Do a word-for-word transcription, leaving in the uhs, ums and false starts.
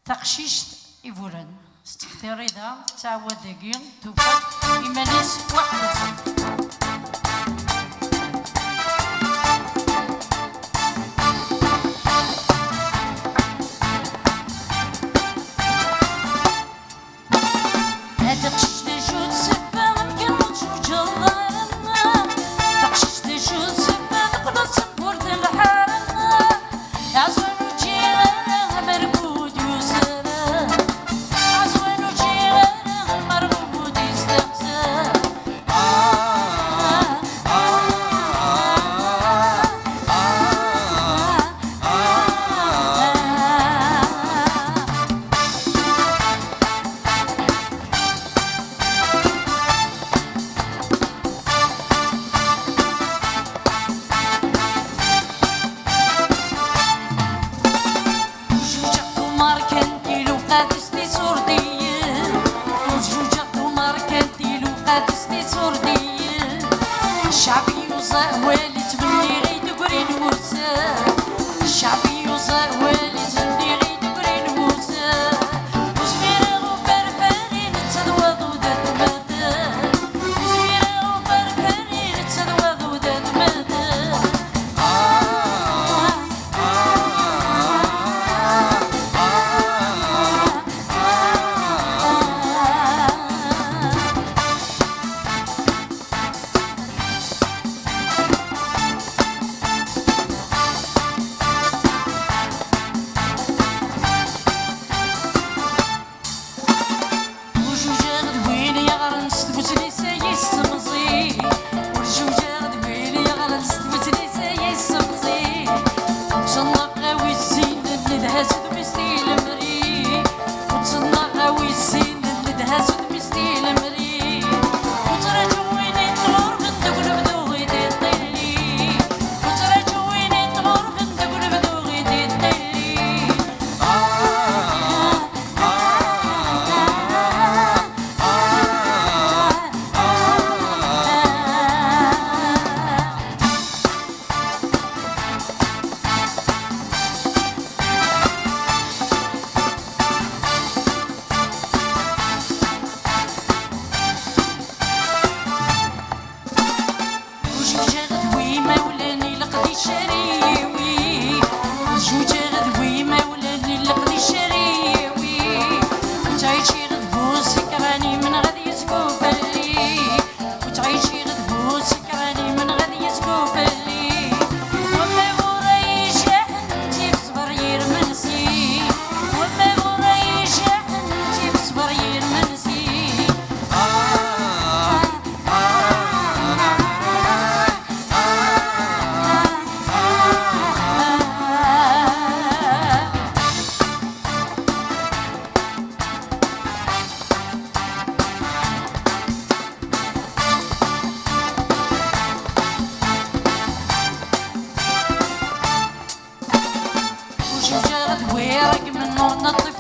Taqcict iburen, tettḥettir-ida, tettɛawad dagi, tufa-d iman-is weḥd-s. A taqcict, d acu d ssebba amek ur tjuǧǧeḍ ara? Taqcict, d acu d ssebba teqqleḍ d tewwurt n lḥara? Aẓwel ur ǧǧiɣ ara amergud yuzar. Aẓwel ur ǧǧiɣ ara amergud yesteqsa. Ur juǧeɣ tumar kan di lewqat-is d isurdiyen. Ur juǧeɣ tumar kan di lewqat-is d isurdiyen. Ccɛeb yuẓa awal ittmenni i tegri n wussan. Ccɛeb yuẓa awal ittmenni i tegri n wussan. Ur zmireɣ uferfer i netta d waḍu d atmaten. Ur zmireɣ uferfer i netta d waḍu d atmaten. Ur juǧeɣ d win yeɣran s tmuslit-agi s temẓi. Ur juǧeɣ d win yeɣran s tmuslit-agi s temẓi. Ur ttnaɣ a wi zzin ledha s udem-is di lemri. Ur ttnaɣ a wi zzin ledha s udem-is di lemri. Ur ttraǧu win ittɣurben deg unebdu i d-iṭṭilli. Ur ttraǧu win ittɣurben deg unebdu i d-iṭṭilli. Ur juǧeɣ d wi imawlan i leqdic ara yiwi. Ur juǧeɣ d wi imawlan i leqdic ara yiwi. Ur ttɛiciɣ d bu sekran imneɣ ad yezgu fell-i. Ur ttɛiciɣ d bu sekran imneɣ ad yezgu fell-i. Wamma ɣur-i ijaḥen tif ṣber yirmensi. Wamma ɣur-i ijaḥen tif ṣber yirmensi. Ur juǧeɣ d wi iṛeggmen ur neṭṭif